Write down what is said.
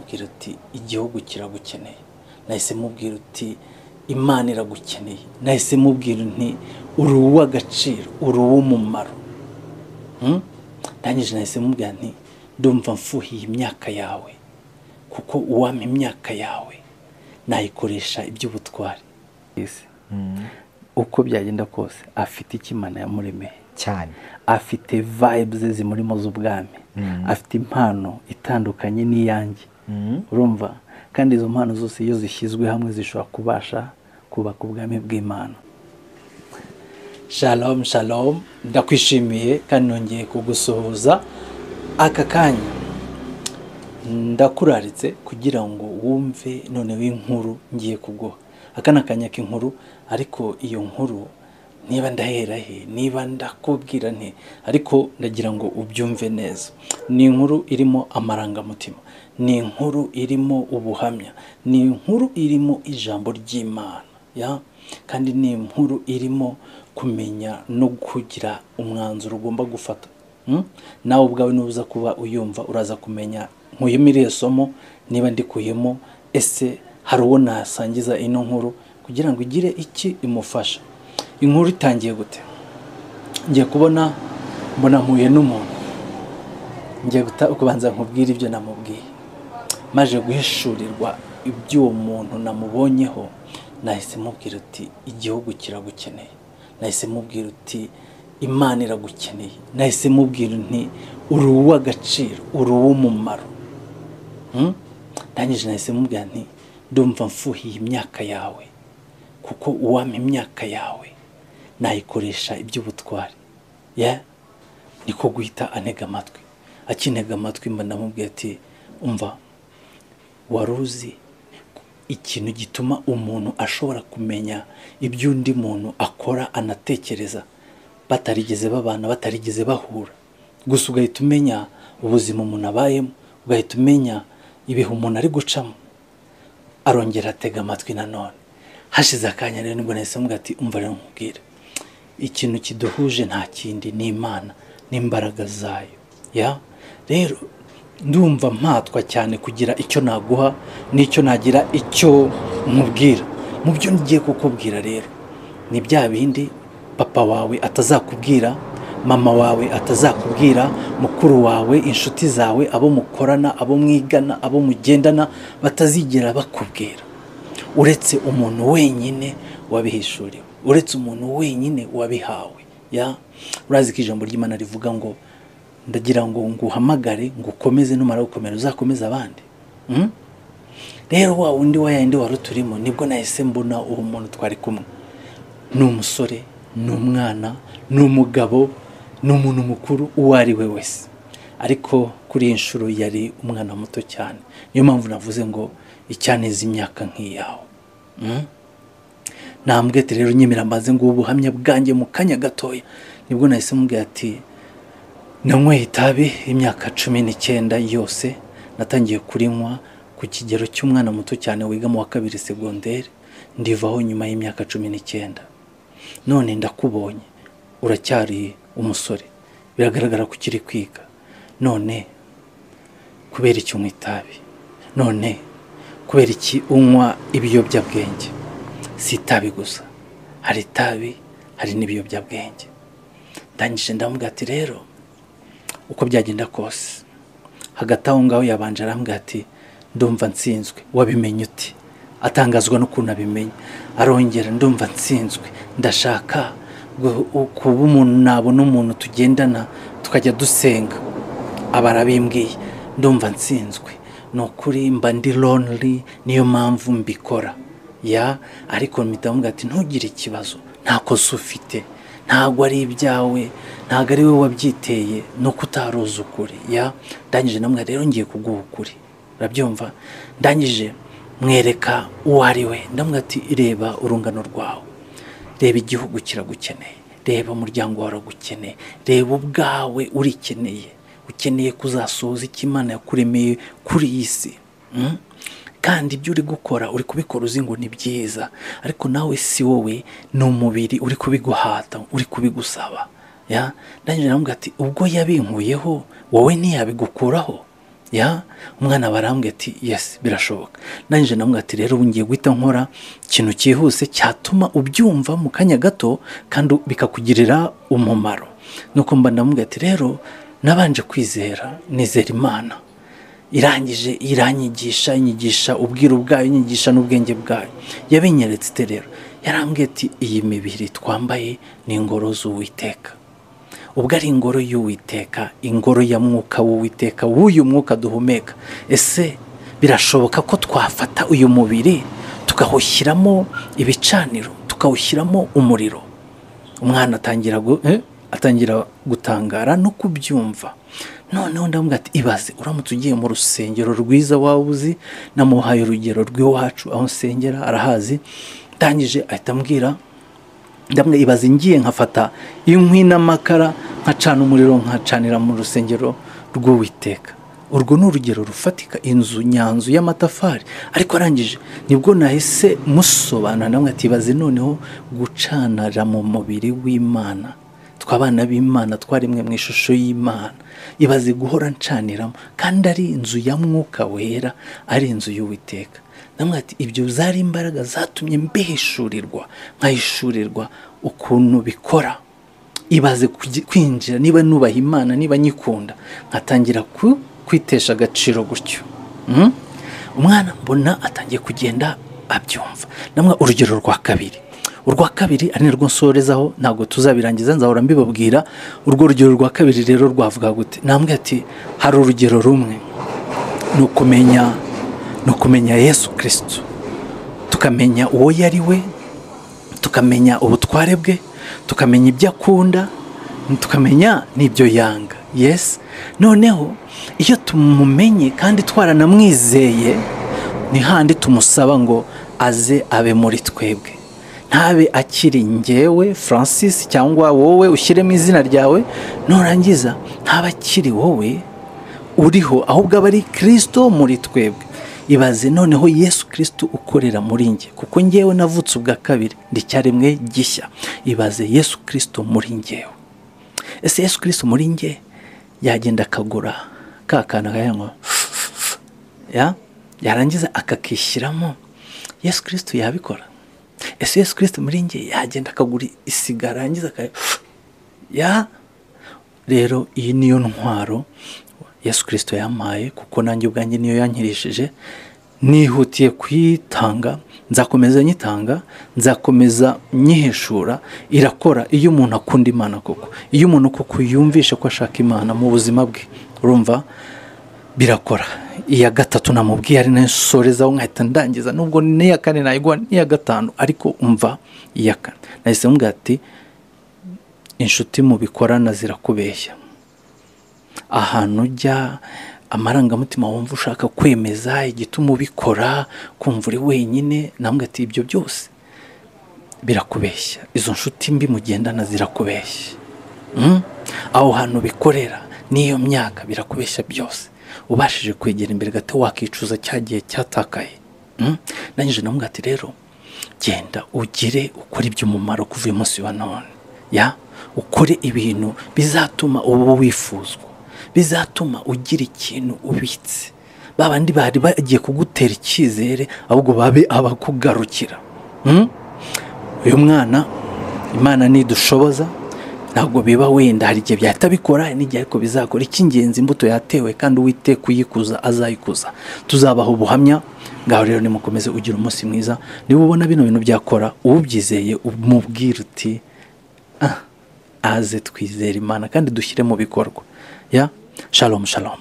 mubwira uti igihugu kiragukeneye, nahise mubwira uti Imana iragukeneye, nahise mubwira nti uri uw'agaciro, uri uw'umumaro. Ndangije nahise mubwira nti ndumva mfuhiye imyaka yawe, kuko uwampa imyaka yawe nayikoresha iby'ubutwari. Uko byagenda kose afite icyo Imana yamuremeye cyane, afite vibes zimurimo z'ubwami, afite impano itandukanye n'iyanjye, urumva? Kandi izo mpano zose iyo zishyizwe hamwe zishobora kubasha kubaka ubwami bw'Imana. Shalom shalom, ndakwishimiye kandi nongeye kugusuhuza aka kanya. Ndakuraritse kugira ngo wumve noneho inkuru ngiye kuguha. Aka ni akanya k'inkuru, ariko iyo nkuru niba ndahera he, niba ndakubwira nte, ariko ndagira ngo ubyumve neza. Ni inkuru irimo amarangamutima, ni inkuru irimo ubuhamya, ni inkuru irimo ijambo ry'Imana, ya? Kandi ni inkuru irimo kumenya no kugira umwanzuro ugomba gufata. Nawe ubwawe nuza kuba uyumva uraza kumenya nkuyemo iriya somo, niba ndikuyemo, ese hari uwo nasangiza ino nkuru kugira ngo igire iki imufasha. Inkuru itangiye gute? Ngiye kubona mbona mpuye n'umuntu, ngiye kubanza nkubwire ibyo namubwiye. Maje guhishurirwa iby'uwo muntu namubonyeho, nahise mubwira uti igihugu kiragukeneye, nahise mubwira uti Imana iragukeneye, nahise mubwira nti uri uw'agaciro, uri uw'umumaro. Ndangije nahise mubwira nti ndumva mfuhiye imyaka yawe, kuko uwampa imyaka yawe nayikoresha iby'ubutwari. Ya? Niko guhita antega amatwi. Akintega amatwi mba ndamubwira ati umva, waruzi ikintu gituma umuntu ashobora kumenya iby'undi muntu akora anatekereza batarigeze babana, batarigeze bahura, gusa ugahita umenya ubuzima umuntu abayemo, ugahita umenya ibihe umuntu ari gucamo. Arongera atega amatwi nanone. Hashize akanya rero nibwo nahise mubwira ati umva rero nkubwire, ikintu kiduhuje nta kindi ni Imana n'imbaraga zayo. Ya? Rero ndumva mpatwa cyane kugira icyo naguha n'icyo nagira icyo nkubwira. Mu byo ngiye kukubwira rero ni bya bindi papa wawe atazakubwira, mama wawe atazakubwira, mukuru wawe, inshuti zawe, abo mukorana, abo mwigana, abo mugendana batazigera bakubwira, uretse umuntu wenyine wabihishuriwe, uretse umuntu wenyine wabihawe. Ya? Urazi ko ijambo ry'Imana rivuga ngo ndagira ngo nguhamagare ngukomeze, numara gukomera uzakomeza abandi. Rero wa wundi wa yandi wari turimo, nibwo nahise mbona uwo muntu twari kumwe. Ni umusore, ni umwana, ni umugabo, ni umuntu mukuru uwo ari we wese, ariko kuri iyi nshuro yari umwana muto cyane. Niyo mpamvu navuze ngo icyaneza imyaka nk'iyawe. Nambwete rero nyemera mbanze ngo ubuhamya bwanjye mu kanya gatoya. Nibwo nahise mubwira ati nanyweye itabi imyaka 19 yose, natangiye kurinywa ku kigero cy'umwana muto cyane wiga mu wa 2 secondaire, ndivaho nyuma y'imyaka 19. None ndakubonye uracyari umusore, biragaragara ko ukiri kwiga, none kubera iki unywa itabi? None kubera iki unywa ibiyobyabwenge? Si itabi gusa, hari itabi, hari n'ibiyobyabwenge. Ndangije ndamubwira ati rero uko byagenda kose, hagati aho ngaho yabanje arambwira ati ndumva nsinzwe, wabimenye uti? Atangazwa n'ukuntu abimenye. Arongera ndumva nsinzwe, ndashaka kuba umuntu nabona umuntu tugendana tukajya dusenga. Aba arabimbwiye, ndumva nsinzwe, ni ukuri mba ndi lonely, niyo mpamvu mbikora. Ya, ariko mpita mubwira ati ntugire ikibazo, nta kosa ufite, ntabwo ari ibyawe, ntabwo ari wowe wabyiteye, nuko utaruzi ukuri. Ya, ndangije namwe rero ngiye kuguha ukuri, urabyumva? Ndangije mwereka uwo ari we, ndamubwira ati reba urungano rwawe, reba igihugu kiragukeneye, reba umuryango wawe uragukeneye, reba ubwawe urikeneye, ukeneye kuzasohoza icyo Imana yakuremeye kuri iyi si. Kandi ibyo uri gukora uri kubikora uzi ngo ni byiza, ariko nawe si wowe, ni umubiri uri kubiguhata, uri kubigusaba. Ya, ndangije ndamubwira ati ubwo yabinkuyeho wowe ntiyabigukuraho. Ya umwana barambwiye ati yes birashoboka. Nanjye namubwira ati rero ubu ngiye guhita nkora ikintu cyihuse cyatuma ubyumva mu kanya gato kandi bikakugirira umumaro. Nuko mba ndamubwira ati rero nabanje kwizera, nizera Imana, irangije iranyigisha, inyigisha ubwiru bwayo, inyigisha n'ubwenge bwayo. Yabinyeretse ite rero? Yarambwiye ati iyi mibiri twambaye ni ingoro z'Uwiteka. Ubwo ari ingoro y'Uwiteka, ingoro ya mwuka w'Uwiteka, w'uyu mwuka duhumeka, ese birashoboka ko twafata uyu mubiri tukawushyiramo ibicaniro, tukawushyiramo umuriro? Umwana atangira gutangara no kubyumva. Noneho ndamubwira ati ibaze uramutse ugiye mu rusengero rwiza waba uzi, namuhaye urugero rw'iwacu aho nsengera arahazi. Ndangije ahita ambwira, ndamwe ibaze ngiye nkafata inkwi n'amakara nkacana umuriro nkacanira mu rusengero rw'Uwiteka. Urwo ni urugero rufatika, inzu nyanzu y'amatafari. Ariko arangije nibwo nahise musobanura, ndamwe ati ibaze noneho gucanira mu mubiri w'Imana, twabana b'Imana twarimwe mu ishusho y'Imana, ibaze guhora ncaniramo kandi ari inzu ya mwuka wera, ari inzu y'Uwiteka. Ndamwe ati ibyo zari imbaraga zatumye mbihishurirwa, nkahishurirwa ukuntu bikora. Ibaze kwinjira, niba nubaha Imana, niba nyikunda, nkatangira kwitesha agaciro gutyo. Umwana mbona atangiye kugenda abyumva. Namwe urugero rwa kabiri, urwa kabiri ari narwo nsorezaho, ntabwo tuzabirangiza nzahora mbibabwira. Urwo rugero rwa kabiri rero rwavuga gute? Namwe ati hari urugero rumwe, ni ukumenya Yesu Kristo, tukamenya uwo yari we, tukamenya ubutware bwe, tukamenya ibyo akunda, tukamenya n'ibyo yanga. Yes. Noneho iyo tumumenye kandi twaranamwizeye, ni handi tumusaba ngo aze abe muri twebwe, ntabe akiri njyewe Francis cyangwa wowe ushyiremo izina ryawe, nurangiza ntabe akiri wowe uriho, ahubwo aba ari Kristo muri twebwe. Ibaze noneho Yesu Kristo ukorera muri njye, kuko njyewe navutse ubwa kabiri, ndi cyaremwe gishya. Ibaze Yesu Kristo muri njyewe. Ese Yesu Kristo muri njye yagenda akagura ka kantu akayanywa, ya yarangiza akakishyiramo? Yesu Kristo yabikora? Ese Yesu Kristo muri njye yagenda akagura isigara yarangiza ya? Rero iyi niyo ntwaro Yesu Kristo yampaye, kuko nanjye ubwanjye niyo yankirishije. Nihutiye kuyitanga, nzakomeza nyitanga, nzakomeza nyihishura. Irakora iyo umuntu akunda Imana koko, iyo umuntu koko yumvishe ko ashaka Imana mu buzima bwe, urumva birakora. Iya gatatu namubwiye ari nayo nsorezaho nkahita ndangiza, nubwo n'iya kane nayiguha n'iya gatanu, ariko umva iya kane nahise mubwira ati inshuti mubikorana zirakubeshya. Ahantu ujya amarangamutima wumva ushaka kwemeza igituma ubikora, kumva uri wenyine, namwe ati ibyo byose birakubeshya. Izo nshuti mbi mugendana zirakubeshya. Aho hantu bikorera n'iyo myaka birakubeshya byose. Ubashije kwegera imbere gato wakicuza cyagiye cyatakaye. Nangije namwe ati rero genda ugire ukore iby'umumaro kuva uyu munsi wa none. Ya ukore ibintu bizatuma uba wifuzwa, bizatuma ugira ikintu ubitse. Babandi bari bagiye kugutera icyizere ahubwo babe abakugarukira. Uyu mwana Imana nidushoboza, ntabwo biba wenda hari igihe byahita bikora n'igihe ariko bizakora. Icy'ingenzi imbuto yatewe kandi Uwiteka uyikuza azayikuza. Tuzabaha ubuhamya. Ngaho rero nimukomeze ugira umunsi mwiza. Niba ubona bino bintu byakora, ubyizeye umubwire uti aze twizere Imana kandi dushyire mu bikorwa. Ya shalom shalom.